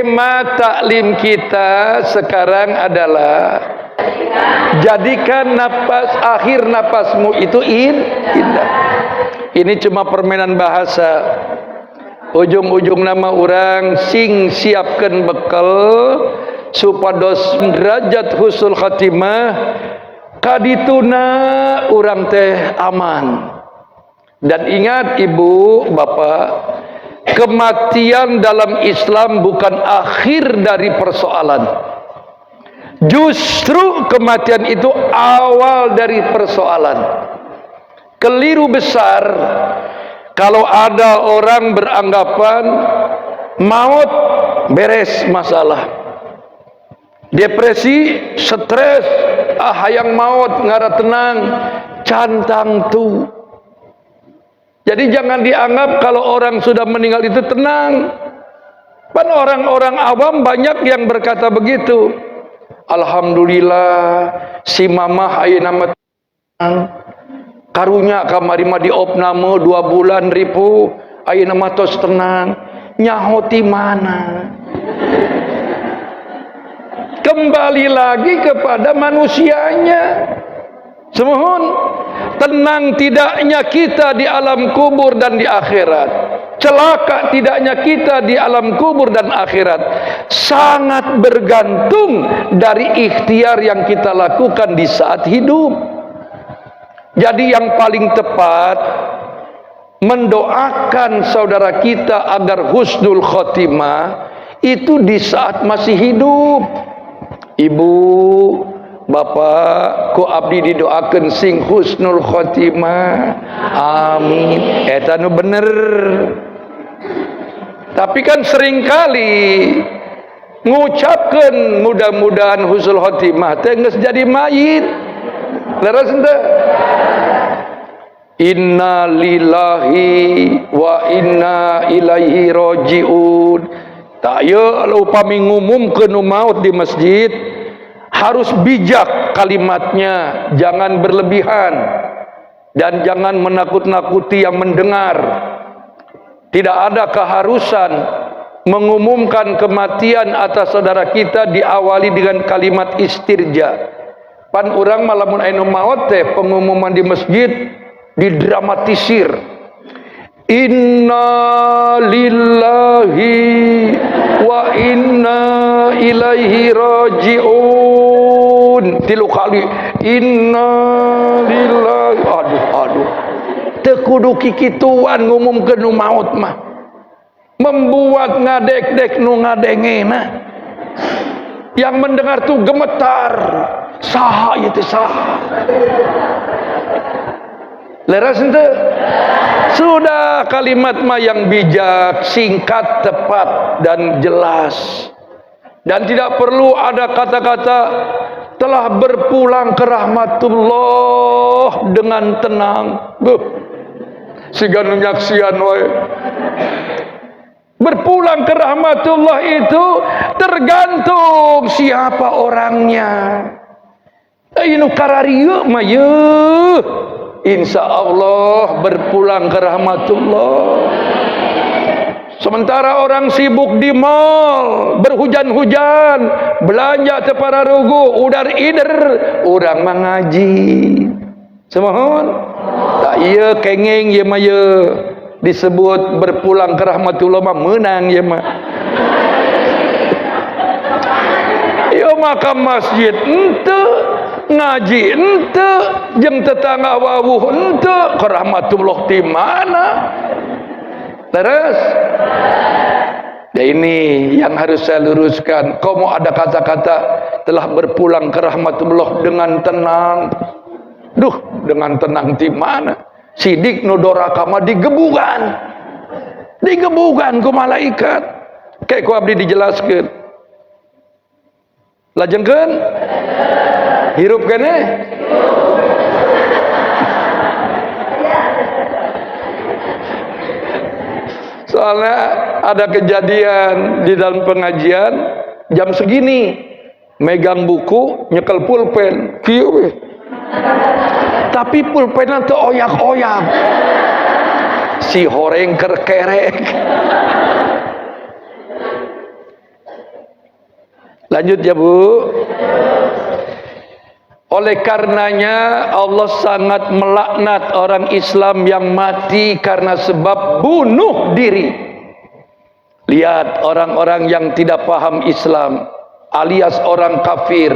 Tema taklim kita sekarang adalah jadikan napas akhir napasmu itu indah. Ini cuma permainan bahasa. Ujung-ujung nama orang sing siapkan bekal supados derajat husnul khatimah kadituna urang teh aman. Dan ingat ibu, bapak, kematian dalam Islam bukan akhir dari persoalan. Justru kematian itu awal dari persoalan. Keliru besar kalau ada orang beranggapan maut beres masalah. Depresi, stres, ah hayang maut ngara tenang, can tangtu. Jadi jangan dianggap kalau orang sudah meninggal itu tenang. Pan orang-orang awam banyak yang berkata begitu. Alhamdulillah si mamah ayeuna mah tenang. Karunya kamari mah diopname 2 bulan ripuh, ayeuna mah tos tenang. Nyaho ti mana? Kembali lagi kepada manusianya. Semohon tenang tidaknya kita di alam kubur dan di akhirat, celaka tidaknya kita di alam kubur dan akhirat, sangat bergantung dari ikhtiar yang kita lakukan di saat hidup. Jadi yang paling tepat mendoakan saudara kita agar husnul khotimah itu di saat masih hidup. Ibu, bapak, ku abdi didoakan sing husnul khotimah. Amin. Eta nu bener. Tapi kan seringkali ngucapkeun mudah-mudahan husnul khotimah teh geus jadi mayit. Leres henteu? Inna lillahi wa inna ilaihi rajiun. Tak ye upami ngumumkeun nu maut di masjid harus bijak kalimatnya, jangan berlebihan dan jangan menakut-nakuti yang mendengar. Tidak ada keharusan mengumumkan kematian atas saudara kita diawali dengan kalimat istirja. Pan urang mah lamun aya nu maot teh pengumuman di masjid didramatisir. Inna lillahi wa inna ilaihi rajiun. 3 kali inna lillahi. Aduh aduh. Teu kudu kikituan ngumumkeun nu maot mah. Membuat ngadek-dek nu ngadengena. Yang mendengar tuh gemetar. Saha ieu teh saha? Leres henteu? Sudah kalimat mah yang bijak, singkat, tepat dan jelas. Dan tidak perlu ada kata-kata telah berpulang ke rahmatullah dengan tenang. Buh. Siga nu nyaksian wae. Berpulang ke rahmatullah itu tergantung siapa orangnya. Nu kararieu mah yeuh. Insya Allah berpulang ke rahmatullah. Sementara orang sibuk di mall, berhujan-hujan, belanja teu pararuguh, udar ider, urang mengaji. Semohon? Tak iya kengeng ieu mah ye disebut berpulang ke rahmatullah mah menang ieu mah. Ieu mah ka masjid henteu, ngaji henteu, jeung tetangga wawuh henteu, ke rahmatullah di mana? Terus ya ini yang harus saya luruskan. Kau mau ada kata-kata telah berpulang ke rahmatullah dengan tenang. Duh, dengan tenang di mana? Sidik nu doraka mah digebugan. Digebugan ku malaikat. Kayak ku abdi dijelaskeun. Lajengkeun? Hirup keneh? Soalnya ada kejadian di dalam pengajian jam segini megang buku nyekel pulpen kieu we. Tapi pulpenna teu oyak-oyak. Si horeng kerkerek. Lanjut ya, Bu. Oleh karenanya Allah sangat melaknat orang Islam yang mati karena sebab bunuh diri. Lihat orang-orang yang tidak paham Islam alias orang kafir.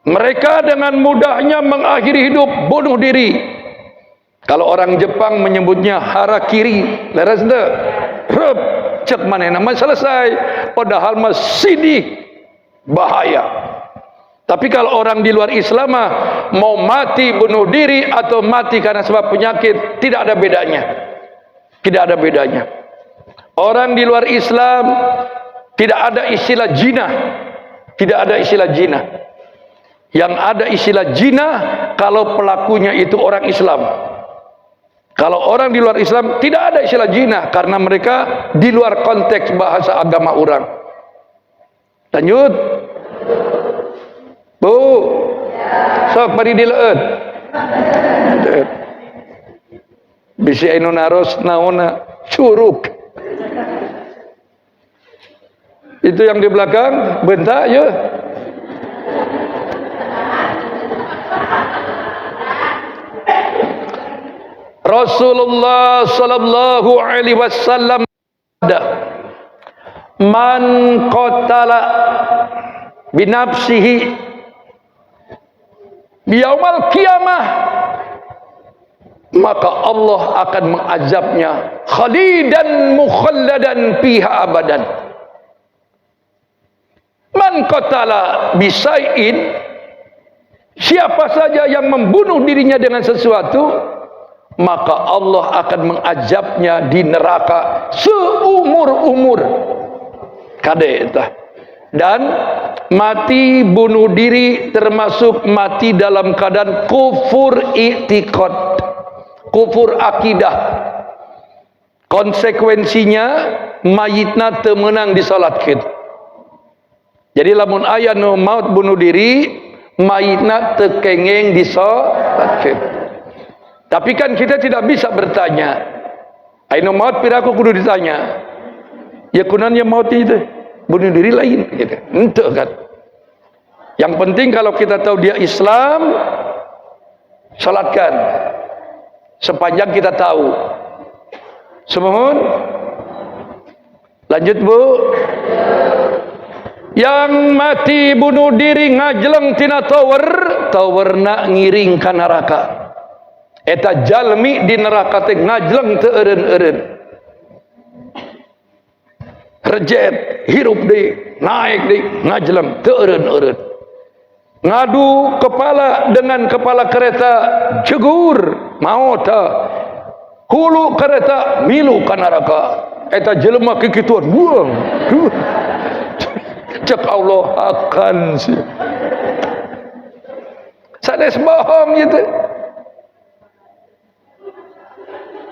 Mereka dengan mudahnya mengakhiri hidup, bunuh diri. Kalau orang Jepang menyebutnya harakiri. Leres teu? Rep, cek manehna mah selesai. Padahal mah sidih bahaya. Tapi kalau orang di luar Islam mah mau mati bunuh diri atau mati karena sebab penyakit, tidak ada bedanya. Tidak ada bedanya. Orang di luar Islam tidak ada istilah jinah. Tidak ada istilah jinah. Yang ada istilah jinah kalau pelakunya itu orang Islam. Kalau orang di luar Islam tidak ada istilah jinah karena mereka di luar konteks bahasa agama orang. Lanjut. Bu. Sok bari dileueut. Bisi anu naros naonna curug. Itu yang di belakang bentak ya. Rasulullah sallallahu alaihi wasallam, "Man qatala binafsihi biyaumal qiyamah," maka Allah akan mengazabnya khalidan mukhalladan fiha abadan. Man qatala bisai'in, siapa saja yang membunuh dirinya dengan sesuatu, maka Allah akan mengazabnya di neraka seumur-umur. Kade eta. Dan mati bunuh diri termasuk mati dalam keadaan kufur i'tiqad, kufur akidah. Konsekuensinya mayitna teu meunang disalatkeun. Jadi lamun aya nu maut bunuh diri, mayitna teu kenging disalatkeun. Tapi kan kita tidak bisa bertanya. Anu maut piraku kudu ditanya. Ya kunannya maut itu bunuh diri lain gitu. Henteu kan. Yang penting kalau kita tahu dia Islam, salatkan. Sepanjang kita tahu. Semohon. Lanjut, Bu. Yang mati bunuh diri ngajleng tina tower, towerna ngiring ka neraka. Eta jalmi di neraka teh ngajleng teu eureun-eureun. Rejet hirup deui, naik deui, ngajleng teu eureun-eureun. Ngadu kepala dengan kepala kereta, jegur maot. Hulu kereta milu ka neraka. Eta jelema kikituan buang. Cek Allah akan sih. Sanes bohong gitu.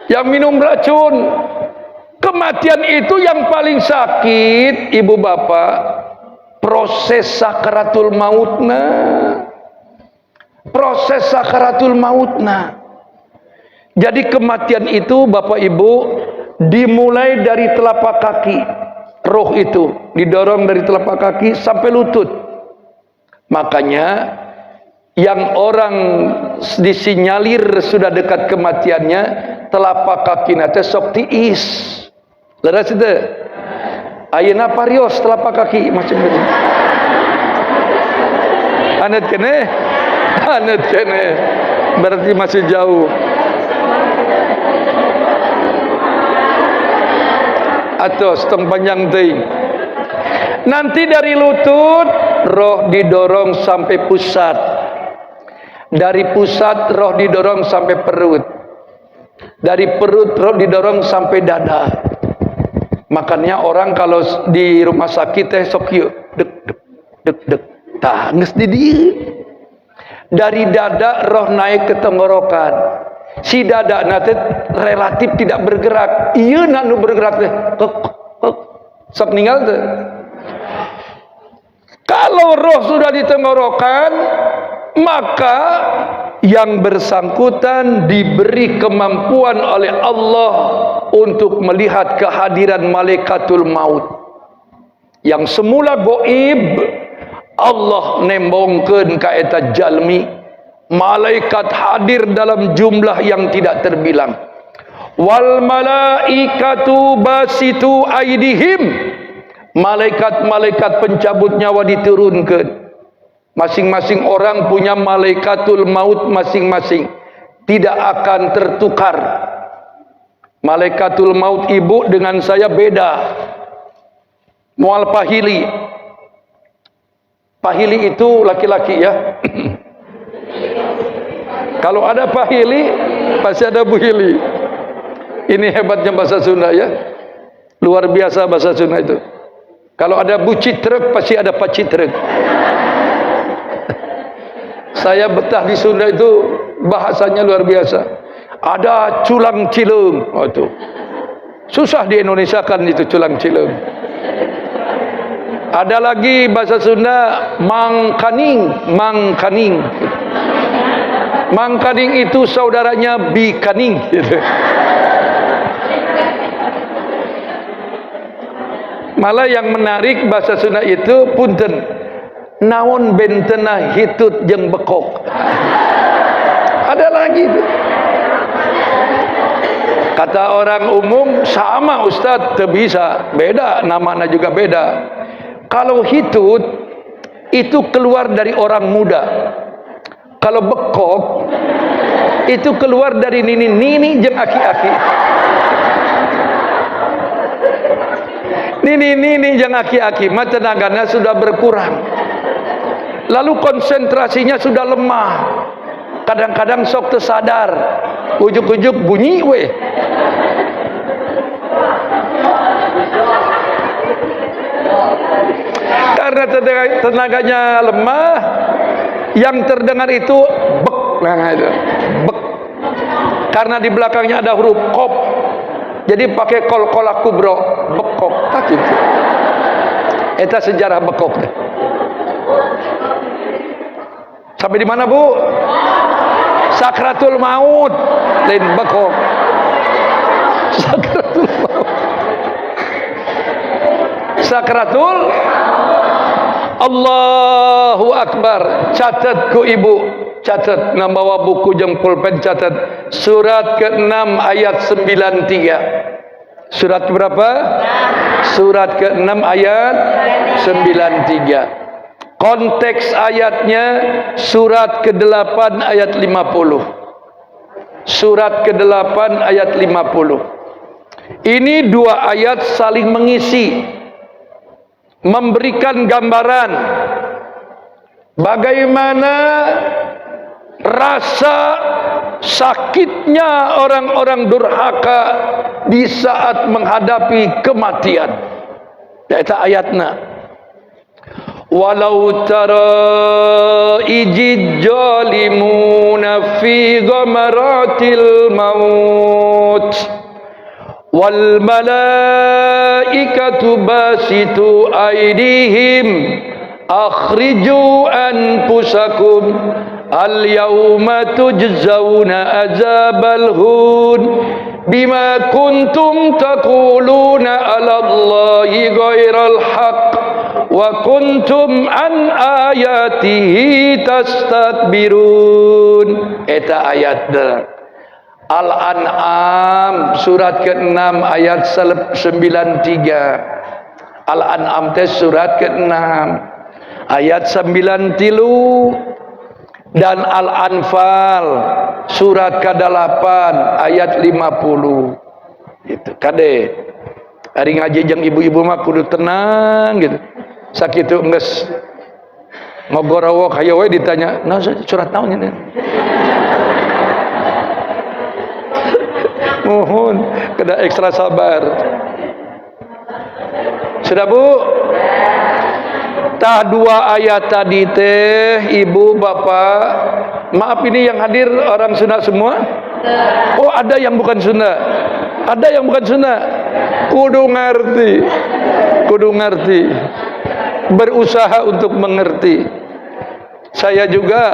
Yang minum racun, kematian itu yang paling sakit, ibu bapak, proses sakaratul mautna. Proses sakaratul mautna. Jadi kematian itu, bapak ibu, dimulai dari telapak kaki. Roh itu didorong dari telapak kaki sampai lutut. Makanya yang orang disinyalir sudah dekat kematiannya, telapak kaki nate sok tiis. Leres itu. Ayeuna parios telapak kaki macam itu. Anet kene? Anet kene. Berarti masih jauh. Atau seteng panjang teuing. Nanti dari lutut roh didorong sampai pusat. Dari pusat roh didorong sampai perut. Dari perut roh didorong sampai dada. Makanya orang kalau di rumah sakit teh sok ieu dek dek dek dek. Tah geus di dieu. Dari dada roh naik ke tenggorokan. Si dada na teh relatif tidak bergerak. Ieu na nu bergerak teh. Kek kek. Sok ninggal teh. Kalau roh sudah di tenggorokan, maka yang bersangkutan diberi kemampuan oleh Allah untuk melihat kehadiran malaikatul maut. Yang semula goib Allah nembongkeun ka eta jalmi malaikat hadir dalam jumlah yang tidak terbilang. Wal malaikatu basitu aidihim, malaikat-malaikat pencabut nyawa diturunkan. Masing-masing orang punya malaikatul maut masing-masing, tidak akan tertukar. Malaikatul maut ibu dengan saya beda. Mual pahili. Pahili itu laki-laki ya. Kalau ada pahili pasti ada buhili. Ini hebatnya bahasa Sunda ya. Luar biasa bahasa Sunda itu. Kalau ada bucitrek pasti ada pacitrek. Saya betah di Sunda itu, bahasanya luar biasa. Ada culang cileung. Oh, itu. Susah di Indonesia kan itu culang cileung. Ada lagi bahasa Sunda mangkaning, mangkaning. Mangkaning itu saudaranya bikaning gitu. Malah yang menarik bahasa Sunda itu punten. Naon bentena hitut jeung bekok. Ada lagi itu. Kata orang umum sama Ustaz, teu bisa, beda namanya juga beda. Kalau hitut itu keluar dari orang muda. Kalau bekok itu keluar dari nini-nini jeung aki-aki. Nini-nini jeung aki-aki mah tenaganya sudah berkurang. Lalu konsentrasinya sudah lemah. Kadang-kadang sok tersadar, ujuk-ujuk bunyi weh. Karena tenaganya lemah, yang terdengar itu bek, nah itu bek. Karena di belakangnya ada huruf kop, jadi pakai kol-kolak kubro, bekok, tak gitu. Eta sejarah bekok deh. Sampai di mana Bu? Sakratul maut, lain bekok. Sakratul maut. Sakratul Allahu Akbar. Catat ku ibu, catat, ngambawa buku jeung pulpen, catat surat ke-6 ayat 93. Surat berapa? Surat ke-6 ayat 93. Konteks ayatnya surat ke-8 ayat 50. Surat ke-8 ayat 50. Ini dua ayat saling mengisi, memberikan gambaran bagaimana rasa sakitnya orang-orang durhaka di saat menghadapi kematian. Eta ayatna. Walau tara ijid jalimuna fi ghamaratil maut wal malaikatu basitu aydihim akhriju anfusakum al yawma tujzauna azabal hun bima kuntum taquluna ala Allahi ghairal haqq wa kuntum an ayatihi tastakbirun. Eta ayat Al-An'am surat ke-6 ayat 93. Al-An'am teh surat ke-6 ayat 93 dan Al-Anfal surat ke-8 ayat 50. Gitu. Kade ari ngaji jeung ibu-ibu mah kudu tenang gitu. Sakitu geus ngogorowok hayo we ditanya, "Nah, surat naon ini?" Mohon kena ekstra sabar. Sudah Bu? Tah dua ayat tadi teh ibu bapak, maaf ini yang hadir orang Sunda semua? Oh, ada yang bukan Sunda. Ada yang bukan Sunda. Kudu ngerti. Kudu ngerti. Berusaha untuk mengerti. Saya juga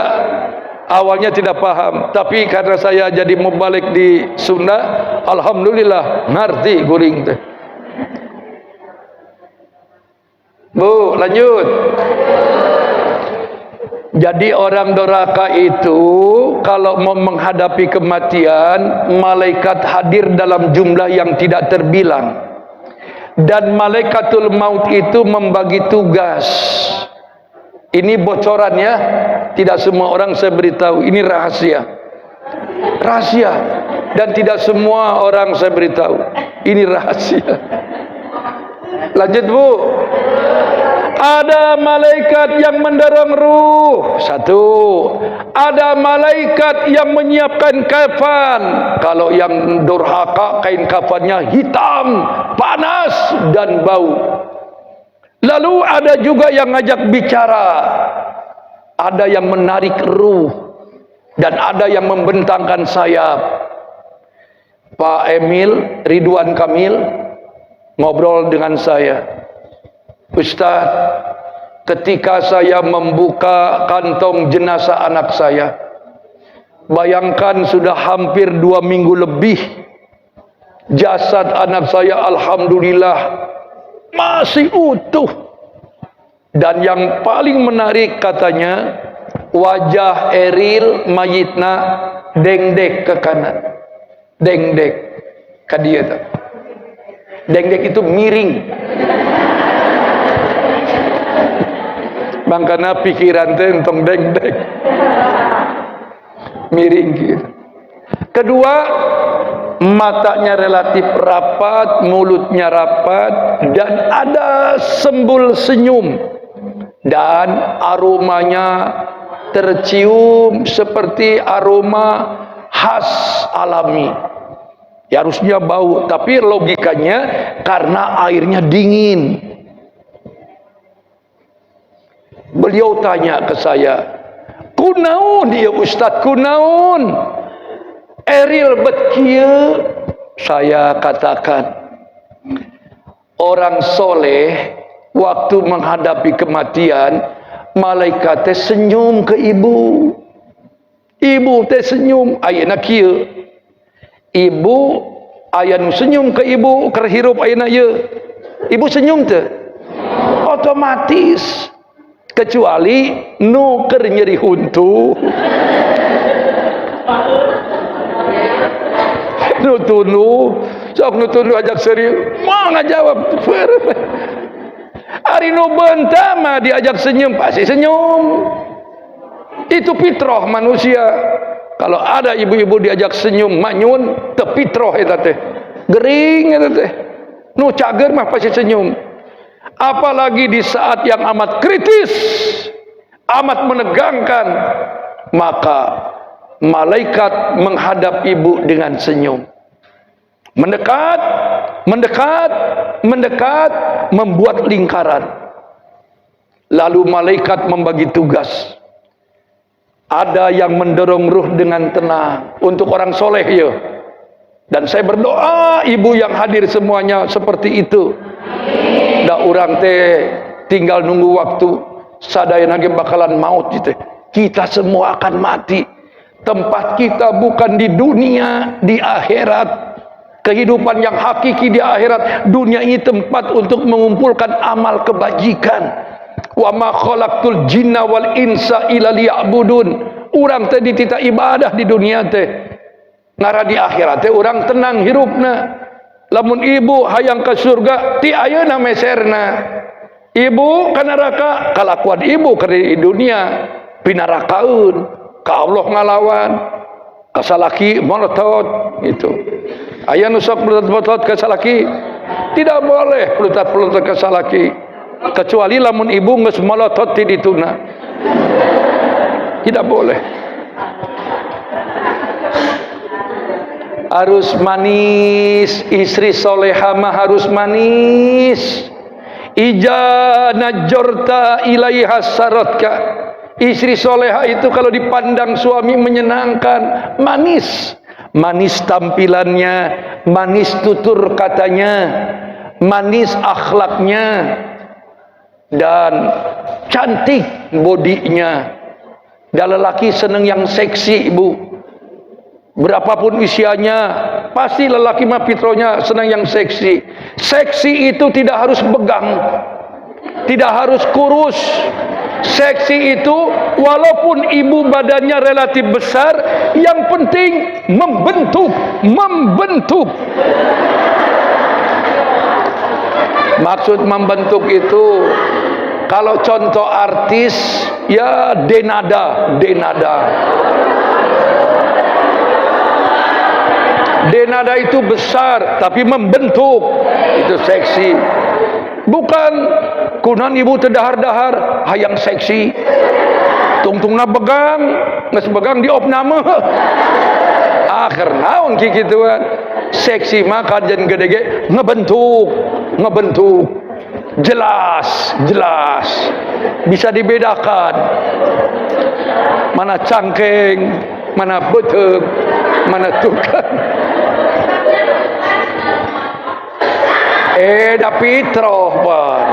awalnya tidak paham, tapi karena saya jadi mubalik di Sunda, alhamdulillah ngerti guring teh. Bu, lanjut. Jadi orang doraka itu kalau mau menghadapi kematian, malaikat hadir dalam jumlah yang tidak terbilang. Dan malaikatul maut itu membagi tugas. Ini bocoran ya, tidak semua orang saya beritahu, ini rahasia. Rahasia. Dan tidak semua orang saya beritahu. Ini rahasia. Lanjut, Bu. Ada malaikat yang mendorong ruh. Satu. Ada malaikat yang menyiapkan kafan. Kalau yang durhaka, kain kafannya hitam, panas dan bau. Lalu ada juga yang ngajak bicara. Ada yang menarik ruh dan ada yang membentangkan sayap. Pak Emil Ridwan Kamil ngobrol dengan saya. "Ustaz, ketika saya membuka kantong jenazah anak saya, bayangkan sudah hampir 2 minggu lebih jasad anak saya, alhamdulillah masih utuh. Dan yang paling menarik," katanya, "wajah Eril mayitna dengdek ke kanan." Dengdek ka dieu. Dengdek itu miring. Makanya pikiran teh entong dengdek, miring gitu. Kedua, matanya relatif rapat, mulutnya rapat, dan ada sembul senyum, dan aromanya tercium seperti aroma khas alami. Ya harusnya bau, tapi logikanya karena airnya dingin. Beliau tanya ke saya, "Kunaon ya Ustaz, kunaon Eril bet kieu?" Saya katakan, orang soleh waktu menghadapi kematian, malaikat teh senyum ke ibu. Ibu teh senyum, ayeuna kieu. Ibu aya nu senyum ke ibu keur hirup ayeuna ieu. Ibu senyum teu? Otomatis, kecuali nu keur nyeri huntu, nu tunduh. Sok nu tunduh ajak serius mau ngajawab. Ari nu beunta mah diajak senyum pasti senyum. Itu fitrah manusia. Kalau ada ibu-ibu diajak senyum manyun, teu fitrah eta teh, gering eta teh. Nu cager mah pasti senyum. Apalagi di saat yang amat kritis, amat menegangkan, maka malaikat menghadap ibu dengan senyum, mendekat, mendekat, mendekat, membuat lingkaran. Lalu malaikat membagi tugas. Ada yang mendorong ruh dengan tenang untuk orang soleh ya. Dan saya berdoa ibu yang hadir semuanya seperti itu. Da urang teh tinggal nunggu waktu, sadayana ge bakalan maut gitu. Kita semua akan mati. Tempat kita bukan di dunia, di akhirat. Kehidupan yang hakiki di akhirat. Dunia ini tempat untuk mengumpulkan amal kebajikan. Wa ma khalaqtul jinna wal insa illa liya'budun. Urang teh dititah ibadah di dunia teh. Ngarah di akhirat teh urang tenang hirupna. Lamun ibu hayang ke surga, ti ayeuna meserna. Ibu ka neraka, kalakuan ibu ke di dunia pinarakaeun, ka Allah ngalawan, ka salaki molotot gitu. Aya nu sok melotot ka salaki? Tidak boleh pelotot-pelotot ka salaki. Kecuali lamun ibu geus molotot ti dituna. Tidak boleh. Harus manis, istri soleha mah harus manis. Ija najorta ilaiha saratka. Istri soleha itu kalau dipandang suami menyenangkan, manis. Manis tampilannya, manis tutur katanya, manis akhlaknya, dan cantik bodinya. Dan lelaki seneng yang seksi, ibu. Berapapun usianya, pasti lelaki mah fitrahnya senang yang seksi. Seksi itu tidak harus begang. Tidak harus kurus. Seksi itu walaupun ibu badannya relatif besar, yang penting membentuk, membentuk. Maksud membentuk itu kalau contoh artis ya Denada, Denada. Denada itu besar tapi membentuk, itu seksi. Bukan kunan ibu terdahar-dahar hayang seksi. Tungtungna begang, geus begang di opname. Akhir naon kikituan. Seksi mah kajen gede ge ngebentuk, ngebentuk. Jelas, jelas. Bisa dibedakan. Mana cangkeng, mana beuteung, mana tukang. Da fitroh pan.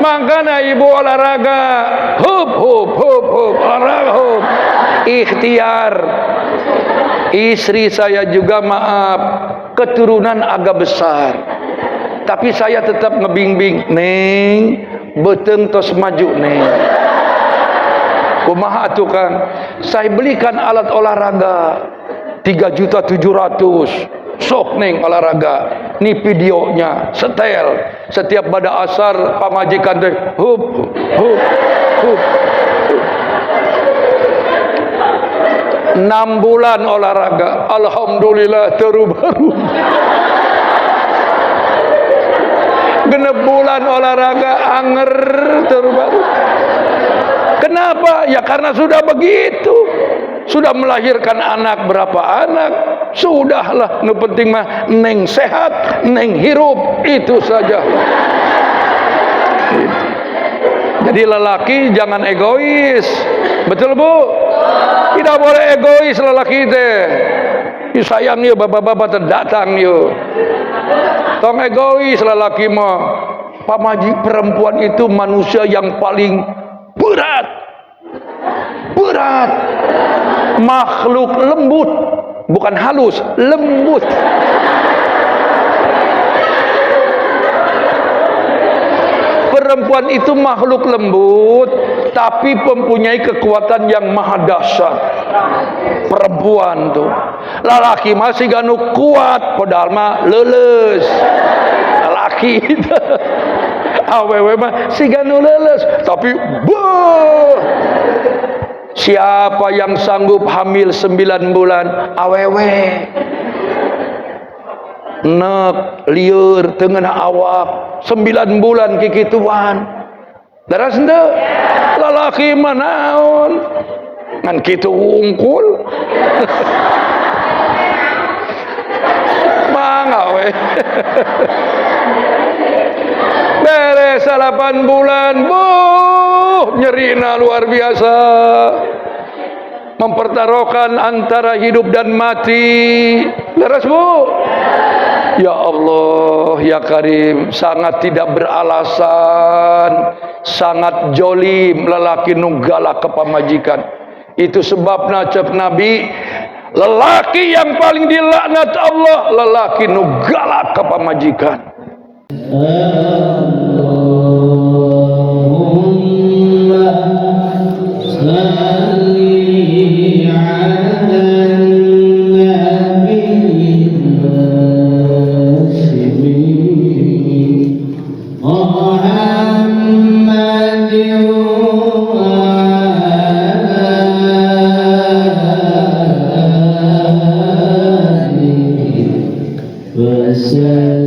Makanya ibu olahraga, hup hup hup hup, olahraga hup. Ikhtiar. Istri saya juga maaf, keturunan agak besar. Tapi saya tetap ngebimbing, neng, beuteung tos maju neng. Kumaha atuh Kang? Saya belikan alat olahraga 3.700.000. Sok neng olahraga. Nih videonya, setel. Setiap pada asar pamajikan teh hup hup hup. 6 bulan olahraga, alhamdulillah terbaru. 6 bulan olahraga anger terbaru. Kenapa? Ya karena sudah begitu. Sudah melahirkan anak berapa anak, sudahlah, nu penting mah neng sehat, neng hirup, itu saja. Gitu. Jadi lelaki jangan egois. Betul Bu? Tidak boleh egois lelaki teh. Sayang yuk bapak-bapak terdatang yuk. Tong egois lelaki mah. Pamaji perempuan itu manusia yang paling berat. Berat. Makhluk lembut, bukan halus, lembut. Perempuan itu makhluk lembut, tapi mempunyai kekuatan yang maha dahsyat. Perempuan tuh, lelaki masih ganu kuat, padahal mah leuleus. Lelaki itu, awewe mah siga nu leuleus, tapi beuh. Siapa yang sanggup hamil 9 bulan? Awewe. Nek lieur teu ngeunah awak 9 bulan kikituan. Daras henteu? Lalaki mah naon? Ngan kitu wungkul. Mangga we. Beres 8 bulan, buh, nyerina luar biasa. Mempertaruhkan antara hidup dan mati. Leres Bu? Ya Allah, ya Karim, sangat tidak beralasan, sangat jolim lelaki nu galak ke pamajikan. Itu sebabna cek Nabi, lelaki yang paling dilaknat Allah, lelaki nu galak ke pamajikan. Allahumma salli ala nabi Muhammadin wa alihi wa sallam.